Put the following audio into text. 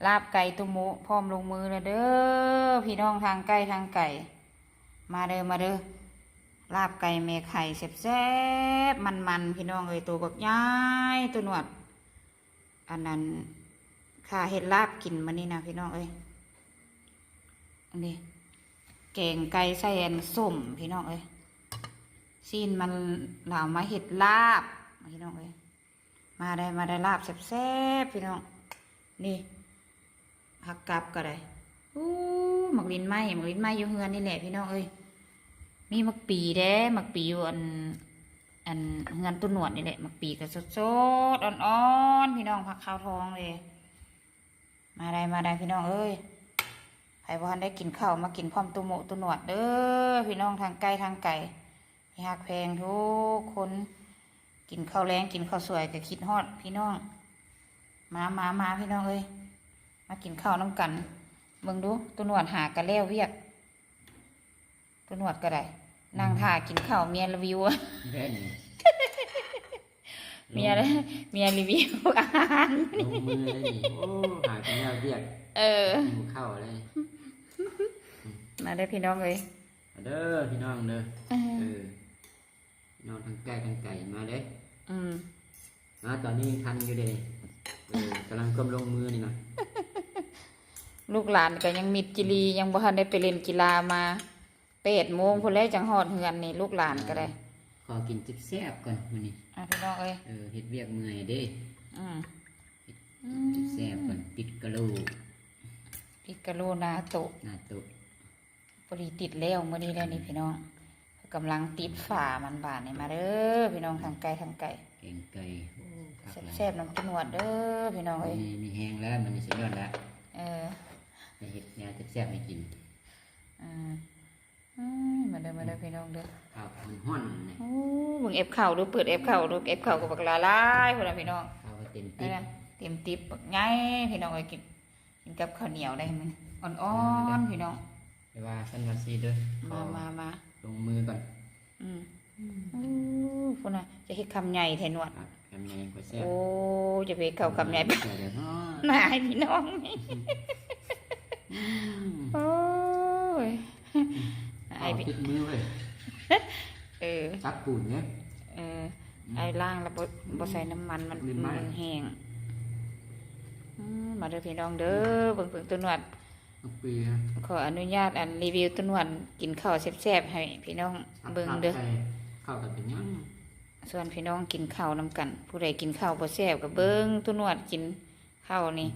ລາບໄກ່ຕຸໂມະ ພ້ອມລົງມືແລ້ວເດີ ພີ່ນ້ອງທາງໃກ້ທາງໄກ. ມາເດີ ມາເດີ ລາບໄກ່ແມ່ໄຂ່ແຊບໆ ມັນໆ ພີ່ນ້ອງເອີຍ ໂຕບັກໃຫຍ່ ໂຕໜວດ. ອັນນັ້ນ ຂ້າເຮັດລາບກິນມື້ນີ້ນະ ພີ່ນ້ອງເອີຍ. ອັນນີ້ ແກງໄກ່ໃສ່ອັນສົ້ມ ພີ່ນ້ອງເອີຍ. ຊີ້ນມັນ ລາວມາເຮັດລາບ ພີ່ນ້ອງເອີຍ. ມາໄດ້ ມາໄດ້ ລາບແຊບໆ ພີ່ນ້ອງ. ນີ້ ຜັກກັບກໍໄດ້. ອູ້ ໝາກລິນໄມ້ ໝາກລິນໄມ້ຢູ່ເຮືອນນີ້ແຫຼະ ພີ່ນ້ອງເອີຍ. ມີໝາກປີເດ້ ໝາກປີຢູ່ອັນ ອັນເຮືອນຕູ້ໜວດນີ້ແຫຼະ. ໝາກປີກໍສົດໆ ອ່ອນໆ ພີ່ນ້ອງ ຜັກຂາວທອງເດ້. ມາໄດ້ ມາໄດ້ ພີ່ນ້ອງເອີຍ. ໃຜບໍ່ທັນໄດ້ກິນເຂົ້າ ມາກິນພ້ອມຕູ້ໂມະຕູ້ໜວດເດີ ພີ່ນ້ອງທາງໃກ້ທາງໄກ ທີ່ຮັກແພງທຸກຄົນ. ກິນເຂົ້າແລງ ກິນເຂົ້າສວຍກໍຄິດຮອດພີ່ນ້ອງ. ມາ ມາ ມາ ພີ່ນ້ອງເອີຍ ມາກິນເຂົ້ານຳກັນ. ເບິ່ງດູ ຕູ້ໜວດຫາກໍແລ້ວວຽກ. ຕົວໜວດກໍໄດ້ ນັ່ງຖ້າກິນເຂົ້າ ເມຍຣີວິວ ແມ່ນ ເມຍ ເມຍຣີວິວອາຫານ ລົງມືເລີຍນີ້. ໂອ້ ຫາກິນແລ້ວວຽກ ເອີ ຫິວເຂົ້າເລີຍ. ມາເດີພີ່ນ້ອງເອີຍ ມາເດີພີ່ນ້ອງເດີ. ເອີ ເອີ ພີ່ນ້ອງທັງໃກ້ທັງໄກມາເດີ. ອືມ ມາຕອນນີ້ຍັງທັນຢູ່ເດ້. ເອີ ກຳລັງກຳລົງມືນີ້ນະ. ລູກຫຼານກໍຍັງມິດຈີ່ຫຼີ່ ຍັງບໍ່ທັນໄດ້ໄປຫຼິ້ນກິລາມາ. ແປດໂມງພຸ້ນແຫຼະຈັ່ງຮອດເຮືອນນີ້ ລູກຫຼານກໍໄດ້. ຂໍກິນແຊບໆກ່ອນມື້ນີ້ ອ່ະ ພີ່ນ້ອງເອີຍ. ເອີ ເຮັດວຽກເມື່ອຍເດ້. ອືມ ເຮັດ ອືມ ແຊບໆກ່ອນ. ປິກກະໂລ ປິກກະໂລນາໂຕະ ນາໂຕະ ພໍດີຕິດແລ້ວມື້ນີ້ແຫຼະນີ້ ອືມ ພີ່ນ້ອງ. ກຳລັງຕິດຝາມັນບາດນີ້. ມາເດີພີ່ນ້ອງ ທັງໃກ້ທັງໄກ ແກງໄກ່. ໂອ້ ຄັກຫຼາຍ ແຊບໆນຳຕາໜວດເດີພີ່ນ້ອງເອີຍ. ມີ ມີແຮງແລ້ວ ມື້ນີ້ສຸດຍອດແລ້ວ. ເອີ ໄດ້ເຮັດແນວແຊບໆໃຫ້ກິນ. ອືມ ອືມ ມາເດີ ມາເດີ ອືມ ພີ່ນ້ອງເດີ. ເຂົ້າຮ້ອນໆນີ້ ໂອ້ ເບິ່ງແອັບເຂົ້າດູ ເປີດແອັບເຂົ້າດູ ແອັບເຂົ້າກໍບັກຫຼາຍໆພຸ້ນນະພີ່ນ້ອງ. ເຂົ້າກໍເຕັມຕິບ ເອີ ເຕັມຕິບບັກໃຫຍ່ພີ່ນ້ອງເອີຍ. ກິນ ກິນກັບເຂົ້າໜຽວໄດ້ມັນ ອ່ອນໆ ເອີ ພີ່ນ້ອງ. ແຕ່ວ່າຊັ້ນວ່າຊີ້ເດີ ມາ ມາ ມາ ລົງມືກ່ອນ. ອືມ ອືມ ໂອ້ ພຸ້ນນະ ຈະເຮັດຄຳໃຫຍ່ແທ້ໜວດ. ຄຳໃຫຍ່ກໍແຊບ. ໂອ້ ຈະເຮັດເຂົ້າຄຳໃຫຍ່ ນາຍພີ່ນ້ອງ. ອືມ ໂອ້ຍ ອາຍ ຕິດມືເວີຍ. ເອີ ຈັບປູນເດ້. ເອີ ອືມ ອາຍລ້າງແລ້ວບໍ່ ບໍ່ໃສ່ນ້ຳມັນ ມັນ ມັນແຫ້ງ. ອືມ ມາເດີພີ່ນ້ອງເດີ ເບິ່ງ ເບິ່ງຕາໜວດ. ທຸກປີນະ ຂໍອະນຸຍາດ ອັນ ຣີວິວຕາໜວດກິນເຂົ້າແຊບໆໃຫ້ພີ່ນ້ອງເບິ່ງເດີ. ເຂົ້າກັນເປັນຫຍັງ ຊວນພີ່ນ້ອງກິນເຂົ້ານຳກັນ. ຜູ້ໃດກິນເຂົ້າບໍ່ແຊບກໍເບິ່ງ ອືມ ຕາໜວດກິນເຂົ້ານີ້.